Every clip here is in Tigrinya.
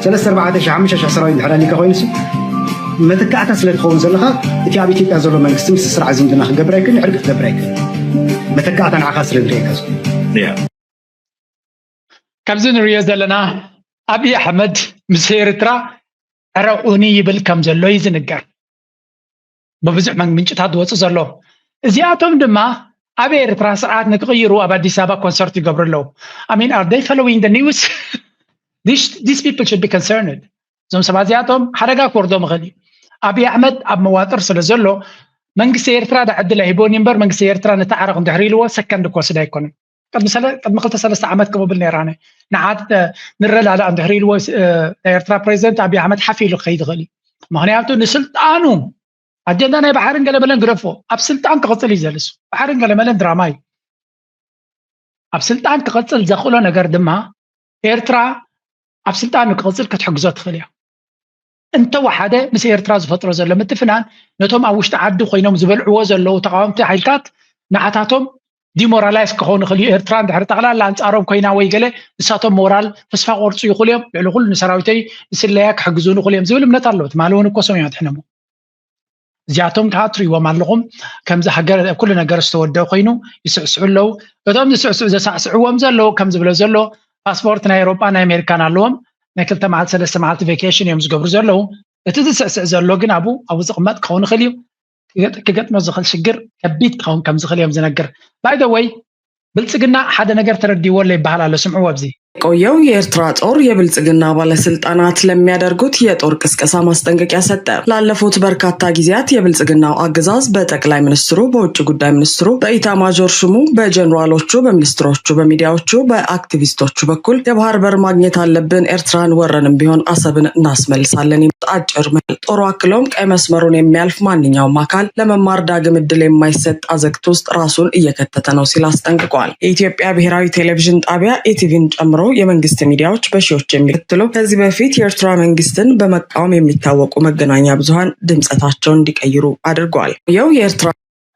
ሰለስተ ኣርባዕተ ሺሕ ሓሙሽተ ሺሕ ሰራዊት ድሕር ኣሊካ ኮይኑስ መተካእታ ስለ ትኸውን ዘለኻ፣ እቲ ኣብ ኢትዮጵያ ዘሎ መንግስቲ ምስ ስርዓት ዝምድና ክገብር ኣይክእልን፣ ዕርቂ ክገብር ኣይክእልን። መተካእታ ንዓኻ ስለ ዝርእየካ ዘሎ። ካብዚ ንሪኦ ዘለና ኣብይ ኣሕመድ ምስ ኤርትራ ዕረቑኒ ይብል ከም ዘሎ እዩ ዝንገር። ብብዙሕ መን- ምንጭታት ዝወፁ ዘሎ እዚኣቶም ድማ ኣብ ኤርትራ ስርዓት ንክቕይሩ ኣብ ኣዲስ ኣበባ ኮንሰርት ይገብሩ ኣለዉ። I mean, are they following the news? These, these people should be concerned. እዞም ሰባት እዚኣቶም ሓደጋ ክወርዶም ይኽእል እዩ። ኣብይ ኣሕመድ ኣብ መዋጥር ስለ ዘሎ መንግስቲ ኤርትራ ዳ ዕድል ሂቦኒ እምበር መንግስቲ ኤርትራ ነቲ ዓረቕ እንድሕር ኢልዎ ሰከንድ ክወስድ ኣይኮነን። ቅድሚ ሰለ- ቅድሚ ክልተ ሰለስተ ዓመት ከምኡ ብል ነይራነ ንዓት ንረዳዳእ እንድሕር ኢልዎ እ፣ ናይ ኤርትራ ፕሬዚደንት ኣብይ ኣሕመድ ሓፍ ኢሉ ክኸይድ ይኽእል እዩ። ምክንያቱ ንስልጣኑ ኣጀንዳ ናይ ባሕርን ገለመለን ግደፎ ኣብ ስልጣን ክቕፅል እዩ ዘልሱ ባሕርን ገለመለን ድራማ እዩ። ኣብ ስልጣን ክቐፅል ዘኽእሎ ነገር ድማ ኤርትራ ኣብ ስልጣን ንክቕፅል ክትሕግዞ ትኽእል እያ። እንተወሓደ ምስ ኤርትራ ዝፈጥሮ ዘሎ ምትፍናን ነቶም ኣብ ውሽጢ ዓዲ ኮይኖም ዝበልዕዎ ዘለዉ ተቃወምቲ ሓይልታት ንዓታቶም ዲሞራላይዝ ክኸውን ይኽእል እዩ። ኤርትራ እንድሕር ጠቕላላ ኣንጻሮም ኮይና ወይ ገለ ንሳቶም ሞራል ተስፋ ቆርፁ ይኽእሉ እዮም። ልዕሊ ኩሉ ንሰራዊተይ ንስለያ ክሕግዙ ንኽእሉ እዮም ዝብል እምነት ኣለዎ። ትማሊ እውን እኮ ሰሚዖ ትሕነሞ እዚኣቶም ከዓ ትሪእዎም ኣለኹም። ከምዚ ሃገር ኩሉ ነገር ዝተወደአ ኮይኑ ይስዕስዑ ኣለዉ። እቶም ዝስዕስዑ ዘሳዕስዕዎም ዘለዉ ከም ዝብሎ ዘሎ ፓስፖርት ናይ ኤሮጳ ናይ ኣሜሪካን ኣለዎም። ናይ ክልተ መዓልቲ ሰለስተ መዓልቲ ቬኬሽን እዮም ዝገብሩ ዘለዉ። እቲ ዝስዕስዕ ዘሎ ግን ኣብኡ ኣብኡ ዝቕመጥ ክኸውን ይኽእል እዩ። ክገጥ- ክገጥሞ ዝኽእል ሽግር ከቢድ ክኸውን ከም ዝኽእል እዮም ዝነግር። ባይ ዘ ወይ ብልጽግና ሓደ ነገር ተረዲዎ ኣሎ ይበሃል ኣሎ። ስምዕዎ ኣብዚ የቆየው የኤርትራ ጦር የብልጽግና ባለስልጣናት ለሚያደርጉት የጦር ቅስቀሳ ማስጠንቀቂያ ሰጠ። ላለፉት በርካታ ጊዜያት የብልጽግናው አገዛዝ በጠቅላይ ሚኒስትሩ፣ በውጭ ጉዳይ ሚኒስትሩ፣ በኢታማዦር ሹሙ፣ በጀኔራሎቹ፣ በሚኒስትሮቹ፣ በሚዲያዎቹ፣ በአክቲቪስቶቹ በኩል የባህር በር ማግኘት አለብን፣ ኤርትራን ወረንም ቢሆን አሰብን እናስመልሳለን የሚል አጭር መልእክት። ጦሩ አክሎም ቀይ መስመሩን የሚያልፍ ማንኛውም አካል ለመማር ዳግም እድል የማይሰጥ አዘቅት ውስጥ ራሱን እየከተተ ነው ሲል አስጠንቅቋል። የኢትዮጵያ ብሔራዊ ቴሌቪዥን ጣቢያ ኢቲቪን ጨምሮ የመንግስት ሚዲያዎች በሺዎች የሚከትሉ ከዚህ በፊት የኤርትራ መንግስትን በመቃወም የሚታወቁ መገናኛ ብዙሃን ድምጸታቸውን እንዲቀይሩ አድርጓል። የው የኤርትራ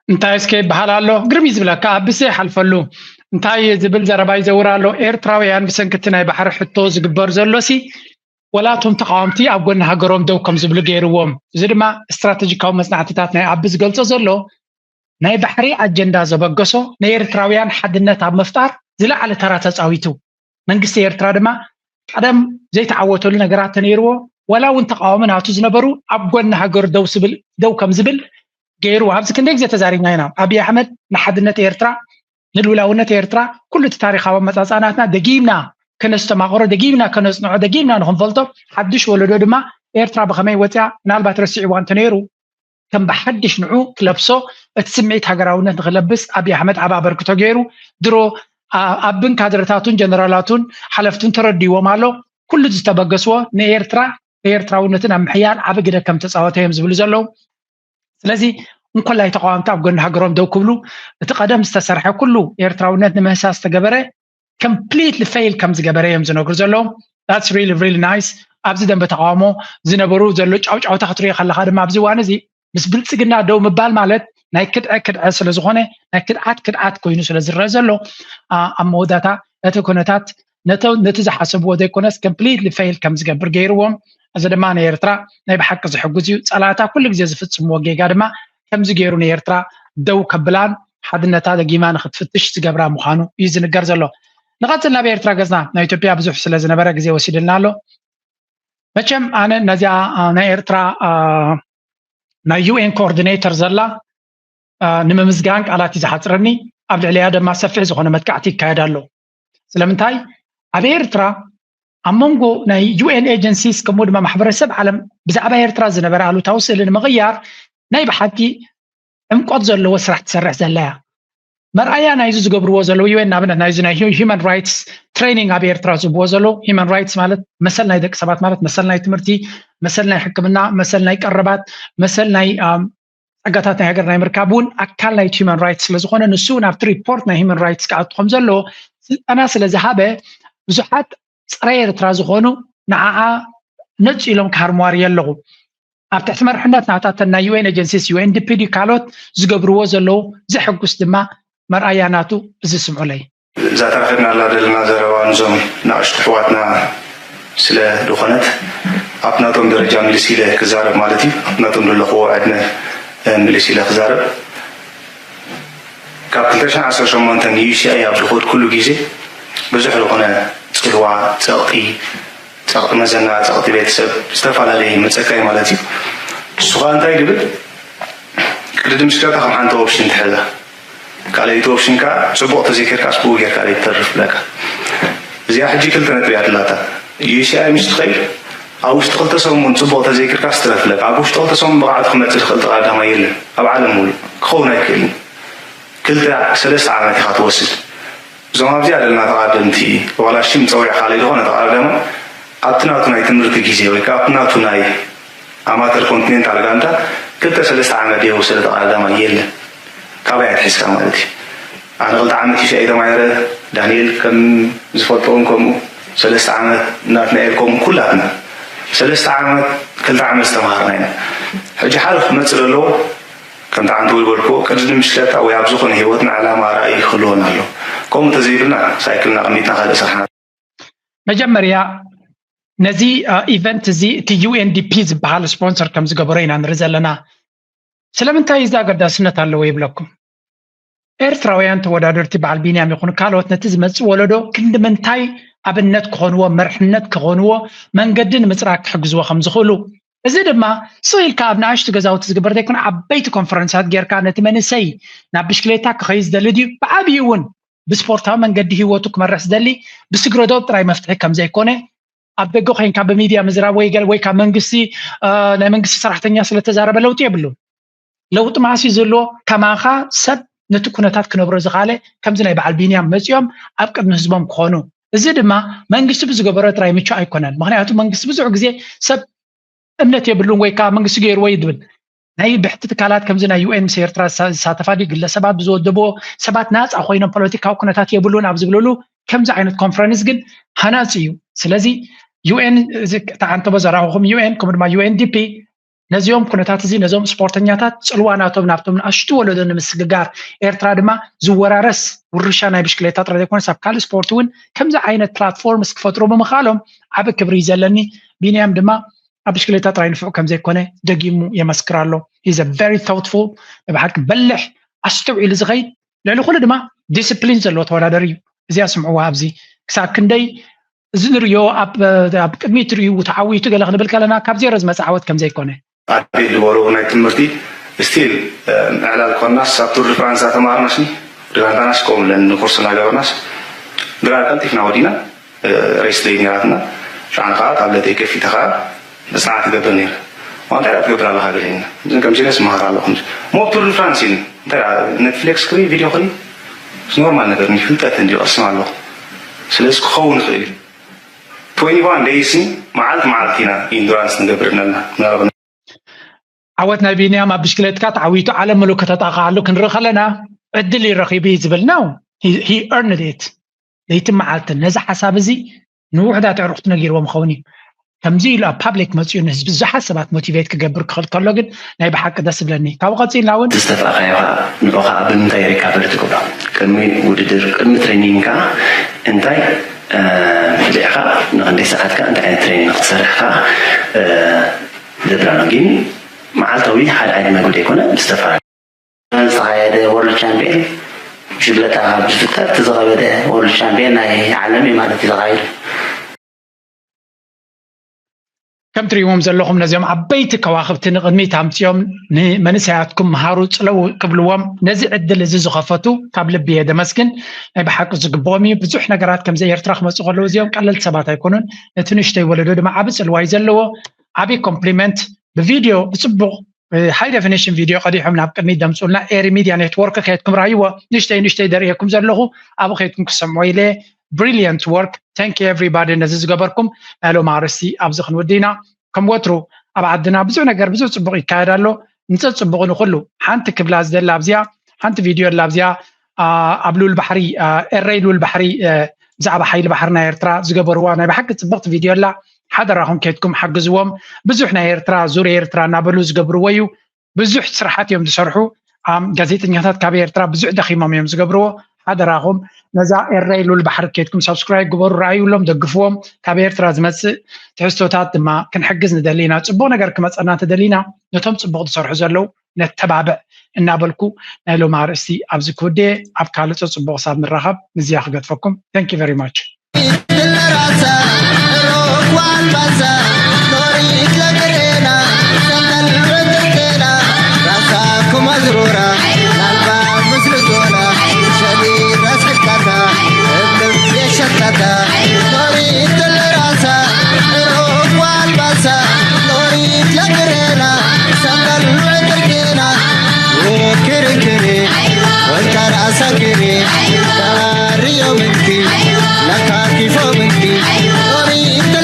እንታይ እስከ ይበሃል ኣሎ? ግርም እዩ ዝብለካ፣ ኣብስ ይሓልፈሉ። እንታይ ዝብል ዘረባ ይዘውር ኣሎ? ኤርትራውያን ብሰንኪ እቲ ናይ ባሕሪ ሕቶ ዝግበር ዘሎ ሲ ወላ እቶም ተቃወምቲ ኣብ ጎኒ ሃገሮም ደው ከም ዝብሉ ገይርዎም። እዚ ድማ ስትራቴጂካዊ መጽናዕትታት ናይ ኣቢ ዝገልጾ ዘሎ ናይ ባሕሪ ኣጀንዳ ዘበገሶ ናይ ኤርትራውያን ሓድነት ኣብ ምፍጣር ዝለዓለ ተራ ተጻዊቱ። መንግስቲ ኤርትራ ድማ ቀደም ዘይተዓወተሉ ነገራት ተነይርዎ፣ ወላ እውን ተቃዋሚ ናቱ ዝነበሩ ኣብ ጎኒ ሃገር ደው ስብል ደው ከም ዝብል ገይሩ። ኣብዚ ክንደይ ግዜ ተዛሪብና ኢና። ኣብይ ኣሕመድ ንሓድነት ኤርትራ ንልውላውነት ኤርትራ ኩሉ እቲ ታሪኻዊ ኣመጻጽኣናትና ደጊምና ከነስተማቕሮ፣ ደጊምና ከነጽንዖ፣ ደጊምና ንኽንፈልጦ፣ ሓድሽ ወለዶ ድማ ኤርትራ ብኸመይ ወጽያ ምናልባት ረሲዕዋ እንተነይሩ ከም ብሓድሽ ንዑ ክለብሶ፣ እቲ ስምዒት ሃገራውነት ንኽለብስ ኣብይ ኣሕመድ ዓቢ ኣበርክቶ ገይሩ። ድሮ ኣ- ኣብን ካድረታቱን ጀነራላቱን ሓለፍቱን ተረዲዎም ኣሎ። ኩሉ ዝተበገስዎ ንኤርትራ ኤርትራውነትን ኣብ ምሕያል ዓቢ ግደ ከም ተጻወተ እዮም ዝብሉ ዘለዉ። ስለዚ እንኮላይ ተቃወምቲ ኣብ ጎኒ ሃገሮም ደው ክብሉ እቲ ቀደም ዝተሰርሐ ኩሉ ኤርትራውነት ንምህሳስ ዝተገበረ completely fail ከም ዝገበረ እዮም ዝነግሩ ዘለዉ። That's really really nice። ኣብዚ ደንበ ተቃውሞ ዝነበሩ ዘሎ ጫውጫውታ ክትሪኦ ከለካ ድማ ኣብዚ እዋን እዚ ምስ ብልጽግና ደው ምባል ማለት ናይ ክድዐ ክድዐ ስለ ዝኾነ ናይ ክድዓት ክድዓት ኮይኑ ስለ ዝረአ ዘሎ ኣ- ኣብ መወዳታ እቲ ኩነታት ነተ- ነቲ ዝሓሰብዎ ዘይኮነስ completely fail ከም ዝገብር ገይርዎም። እዚ ድማ ንኤርትራ ናይ ብሓቂ ዝሕጉዝ እዩ። ጸላእታ ኩሉ ግዜ ዝፍጽምዎ ጌጋ ድማ ከምዚ ገይሩ ንኤርትራ ደው ከብላን ሓድነታ ደጊማ ንክትፍትሽ ዝገብራ ምዃኑ እዩ ዝንገር ዘሎ። ንቐጽል ናብ ኤርትራ ገጽና። ናይ ኢትዮጵያ ብዙሕ ስለ ዝነበረ ግዜ ወሲድልና ኣሎ። መቸም ኣነ ነዚኣ ኣ፣ ናይ ኤርትራ ኣ፣ ናይ ዩ ኤን ኮኦርዲኔተር ዘላ ኣ፣ ንምምዝጋን ቃላት እዩ ዝሓፅረኒ። ኣብ ልዕሊያ ድማ ሰፊሕ ዝኾነ መጥቃዕቲ ይካየድ ኣሎ። ስለምንታይ ኣብ ኤርትራ ኣብ መንጎ ናይ ዩ ኤን ኤጀንሲስ ከምኡ ድማ ማሕበረሰብ ዓለም ብዛዕባ ኤርትራ ዝነበረ ኣሉታዊ ስእሊ ንምቕያር ናይ ብሓቂ ዕምቆት ዘለዎ ስራሕ ትሰርሕ ዘላ እያ። መርኣያ ናይዚ ዝገብርዎ ዘለዉ ዩ ኤን ንኣብነት ናይዚ ናይ ሂውማን ራይትስ ትሬኒንግ ኣብ ኤርትራ ዝህብዎ ዘለዉ ሂውማን ራይትስ ማለት መሰል ናይ ደቂ ሰባት ማለት መሰል ናይ ትምህርቲ፣ መሰል ናይ ሕክምና፣ መሰል ናይ ቀረባት፣ መሰል ናይ ኣም፣ ጸጋታት ናይ ሃገር ናይ ምርካብ እውን ኣካል ናይቲ ሂውማን ራይትስ ስለ ዝኾነ ንሱ እውን ኣብቲ ሪፖርት ናይ ሂውማን ራይትስ ክኣቱ ከም ዘለዎ ስልጠና ስለ ዝሃበ ብዙሓት ጸረ ኤርትራ ዝኾኑ ንዓኣ ነጽ ኢሎም ክሃርምዋ ርእየ ኣለኹ። ኣብ ትሕቲ መርሕነት ናታተን ናይ ዩ ኤን ኤጀንሲስ፣ ዩ ኤን ዲ ፒ ድዩ ካልኦት ዝገብርዎ ዘለዉ ዘሐጉስ ድማ መርኣያ ናቱ እዚ ስምዑለይ። እዛ ተረኺብናላ ዘለና ዘረባ ንዞም ንኣሽቱ ኣሕዋትና ስለ ዝኾነት ኣብቲ ናቶም ደረጃ ምልስ ኢለ ክዛረብ ማለት እዩ። ኣብቲ ናቶም ዘለኽዎ ዕድመ ምልስ ኢለ ክዛረብ። ካብ ክልተ ሽሕን ዓሰርተ ሸሞንተን ዩሲኣይ ኣብ ዝኸድኩሉ ግዜ ብዙሕ ዝኾነ ፅልዋ፣ ፀቕጢ፣ ፀቕጢ መዘና፣ ፀቕጢ ቤተሰብ ዝተፈላለየ ይመፀካ እዩ ማለት እዩ። ንሱ ከዓ እንታይ ድብል ቅድድም ሽክለታ ከም ሓንቲ ኦፕሽን ትሕዛ። ካልኣይቲ ኦፕሽን ከዓ ፅቡቕ ተዘይኬድካስ ብኡ ጌርካ ደይ ትተርፍ ብለካ። እዚኣ ሕጂ ክልተ ነጥቢ እያ ትላታ። ዩሲኣይ ምስ ትኸይድ ኣብ ውሽጢ ክልተ ሰሙን ፅቡቕ ተዘይኬድካስ ትረፍ ብለካ። ኣብ ውሽጢ ክልተ ሰሙን ብቕዓቱ ክመፅእ ዝኽእል ተቐዳዳማይ የለን ኣብ ዓለም ሙሉእ፣ ክኸውን ኣይክእልን። ክልተ ሰለስተ ዓመት ኢኻ ትወስድ። እዞም ኣብዚኣ ዘለና ተቐዳደምቲ ዋላ ሽም ፀዊዕካ ለይዝኾነ ተቐዳዳማይ ኣብቲ ናቱ ናይ ትምህርቲ ግዜ ወይ ከዓ ኣብቲ ናቱ ናይ ኣማተር ኮንቲኔንታል ጋንታ ክልተ ሰለስተ ዓመት ዘይወሰደ ተቐዳዳማይ የለን። ካባይ ኣትሒዝካ ማለት እዩ። ኣነ ክልተ ዓመት ዩሲኣይ ተማሂረ፣ ዳንኤል ከም ዝፈልጦ እውን ከምኡ ሰለስተ ዓመት ናትናኤል ከምኡ ኩላትና ሰለስተ ዓመት ክልተ ዓመት ዝተምሃርና ኢና። ሕጂ ሓደ ክመፅእ ዘለዎ ከምቲ ዓንተ ወይ በልኩ ቅድድም ብሽክለታ ወይ ኣብ ዝኾነ ህይወትና ዕላማ ራእይ ክህልወና ኣሎ። ከምኡ እንተዘይብልና ሳይክልና ኣቐሚጥና ካልእ ስራሕና መጀመርያ ነዚ ኢቨንት እዚ እቲ ዩኤንዲፒ ዝበሃል ስፖንሰር ከም ዝገበሮ ኢና ንርኢ ዘለና። ስለምንታይ እዚ ኣገዳስነት ኣለዎ ይብለኩም? ኤርትራውያን ተወዳደርቲ በዓል ቢንያም ይኹኑ ካልኦት ነቲ ዝመፅእ ወለዶ ክንዲ ምንታይ ኣብነት ክኾንዎ፣ መርሕነት ክኾንዎ፣ መንገዲ ንምፅራግ ክሕግዝዎ ከም ዝኽእሉ፣ እዚ ድማ ስቕ ኢልካ ኣብ ንኣሽቱ ገዛውቲ ዝግበር ዘይኮነ ዓበይቲ ኮንፈረንሳት ጌርካ ነቲ መንእሰይ ናብ ብሽክሌታ ክኸይድ ዝደሊ ድዩ ብዓብዩ እውን ብስፖርታዊ መንገዲ ህይወቱ ክመርሕ ዝደሊ ብስግረዶብ ጥራይ መፍትሒ ከም ዘይኮነ ኣብ ደገ ኮይንካ ብሚድያ ምዝራብ ወይ ገለ ወይ ካብ መንግስቲ ናይ መንግስቲ ሰራሕተኛ ስለተዛረበ ለውጢ የብሉን። ለውጢ ማሲ ዘሎ ከማኻ ሰብ ነቲ ኩነታት ክነብሮ ዝኻለ ከምዚ ናይ በዓል ቢንያም መፂኦም ኣብ ቅድሚ ህዝቦም ክኾኑ። እዚ ድማ መንግስቲ ብዝገበሮ ጥራይ ምቹ ኣይኮነን። ምክንያቱ መንግስቲ ብዙሕ ግዜ ሰብ እምነት የብሉን ወይ ከዓ መንግስቲ ገይርዎ እዩ ዝብል ናይ ብሕቲ ትካላት ከምዚ ናይ ዩኤን ምስ ኤርትራ ዝሳተፋ ድዩ ግለሰባት ብዝወደብዎ ሰባት ናፃ ኮይኖም ፖለቲካዊ ኩነታት የብሉን ኣብ ዝብልሉ ከምዚ ዓይነት ኮንፈረንስ ግን ሃናፂ እዩ። ስለዚ ዩኤን ተዓንተቦ ዘራኹኹም ዩኤን ከምኡ ድማ ዩኤንዲፒ ነዚኦም ኩነታት እዚ ነዞም ስፖርተኛታት ፅልዋ ናቶም ናብቶም ንኣሽቱ ወለዶ ንምስግጋር ኤርትራ ድማ ዝወራረስ ውርሻ ናይ ብሽክሌታ ጥራይ ዘይኮነስ ኣብ ካልእ ስፖርት እውን ከምዚ ዓይነት ፕላትፎርምስ ክፈጥሩ ብምኽኣሎም ዓቢ ክብሪ እዩ ዘለኒ። ቢንያም ድማ ኣብ ብሽክሌታ ጥራይ ንፉዕ ከም ዘይኮነ ደጊሙ የመስክር ኣሎ። He's a very thoughtful ብብሓቂ በልሕ ኣስተውዒሉ ዝኸይድ ልዕሊ ኩሉ ድማ ዲስፕሊን ዘለዎ ተወዳደሪ እዩ። እዚኣ ስምዕዋ ኣብዚ ክሳብ ክንደይ እዚ ንሪኦ ኣብ ቅድሚት ሪኡ ተዓዊቱ ገለ ክንብል ከለና ካብ ዜሮ ዝመፅእ ዓወት ከም ዘይኮነ ኣዴ ዝበሎ ናይ ትምህርቲ ስቲል ምዕላል ኮናስ ኣብ ቱር ፍራንስ ኣተማርናስ ድራንታናስ ከምለን ንኩርስ እናገበርናስ ድራር ቀልጢፍና ወዲና ሬስ ደይ ነራትና ሻን ከዓ ታብለተይ ከፊተ ከዓ መፅናዕቲ ትገብር ነይረ ዋንታይ ዳ ትገብር ኣለካ ገለና ከም ሲሪየስ መሃር ኣለኹ ሞ ቱር ፍራንስ ኢሉ እንታይ ኔትፍሊክስ ክሪ ቪድዮ ክሪ ኖርማል ነገር ፍልጠት እንዲ ቀስም ኣለኹ ስለዚ ክኸውን ይኽእል እዩ ትወንቲ ዋን ደይስ መዓልቲ መዓልቲ ኢና ኢንዱራንስ ንገብር ነልና ምናልባት ዓወት ናይ ቢንያም ኣብ ብሽክሌትካ ተዓዊቱ ዓለም ምሉእ ከተጣቕዓሉ ክንርኢ ከለና ዕድል ይረኺቡ እዩ ዝብል ነው he earned it ለይትን መዓልትን ነዚ ሓሳብ እዚ ንውሑዳት ኣዕሩኽቲ ነጊርዎም ክኸውን እዩ ከምዚ ኢሉ ኣብ ፓብሊክ መፂኡ ንህዝቢ ብዙሓት ሰባት ሞቲቬት ክገብር ክኽእል ከሎ ግን ናይ ብሓቂ ደስ ዝብለኒ ካብኡ ቀፂልና እውን ዝተፋእኻዮ ከዓ ንዑ ከዓ ብምንታይ ሪካቨሪ ትገብሮ ቅድሚ ውድድር ቅድሚ ትሬኒንግ ከዓ እንታይ ብሊዕኻ ንክንደይ ሰዓት ከዓ እንታይ ዓይነት ትሬኒንግ ክትሰርሕ ከዓ ዘድራ ግን መዓልታዊ ሓደ ዓይነት መግቢ ዘይኮነ ብዝተፈላለዩ ዝተኻየደ ወርልድ ቻምፒየን ብሽብለታ ካብ ዝፍጠር እቲ ዝኸበደ ወርልድ ቻምፒየን ናይ ዓለም እዩ ማለት እዩ ተኻይዱ ከም ትሪእዎም ዘለኹም ነዚኦም ዓበይቲ ከዋኽብቲ ንቕድሚት ኣምፅኦም ንመንእሰያትኩም ምሃሩ ፅለው ክብልዎም ነዚ ዕድል እዚ ዝኸፈቱ ካብ ልቢ እየ ደመስግን ናይ ብሓቂ ዝግብኦም እዩ ብዙሕ ነገራት ከምዚ ኤርትራ ክመፁ ከለዉ እዚኦም ቀለልቲ ሰባት ኣይኮኑን ነቲ ንእሽተይ ወለዶ ድማ ዓቢ ፅልዋ እዩ ዘለዎ ዓቢ ኮምፕሊመንት ብቪድዮ ብፅቡቕ ሃይ ዴፊኒሽን ቪድዮ ቀዲሖም ናብ ቅድሚት ደምፁልና ኤሪ ሚድያ ኔትወርክ ከየትኩም ራይዎ ንእሽተይ ንእሽተይ ደርእየኩም ዘለኹ ኣብኡ ከየትኩም ክሰምዖ ኢለ brilliant work thank you everybody ነዚ ዝገበርኩም ናይ ሎም ኣርስቲ ኣብዚ ክንውዲ ኢና ከም ወትሩ ኣብ ዓድና ብዙሕ ነገር ብዙሕ ፅቡቕ ይካየድ ኣሎ ንፀ ፅቡቕ ንኩሉ ሓንቲ ክብላ ዝደላ ኣብዚኣ ሓንቲ ቪድዮ ኣላ ኣብዚኣ ኣብ ሉል ባሕሪ ኤረይ ሉል ባሕሪ ብዛዕባ ሓይሊ ባሕሪ ናይ ኤርትራ ዝገበርዋ ናይ ብሓቂ ፅብቕቲ ቪድዮ ኣላ ሓደራኹም ከድኩም ሓግዝዎም ብዙሕ ናይ ኤርትራ ዙር ኤርትራ እናበሉ ዝገብርዎ እዩ ብዙሕ ስራሓት እዮም ዝሰርሑ ጋዜጠኛታት ካብ ኤርትራ ብዙሕ ደኺሞም እዮም ዝገብርዎ ሓደራኹም ነዛ ኤረይ ሉል ባሕሪ ከይድኩም ሳብስክራይብ ግበሩ፣ ረኣዩሎም፣ ደግፍዎም። ካብ ኤርትራ ዝመጽእ ትሕዝቶታት ድማ ክንሕግዝ ንደሊ ኢና። ጽቡቕ ነገር ክመጸና እንተደሊና ነቶም ጽቡቕ ዝሰርሑ ዘለዉ ነተባብዕ እናበልኩ ናይ ሎም ኣርእስቲ ኣብዚ ክውድየ። ኣብ ካልእ ጽቡቕ ሳብ ንራኸብ። ምዝያ ክገድፈኩም። Thank you very much።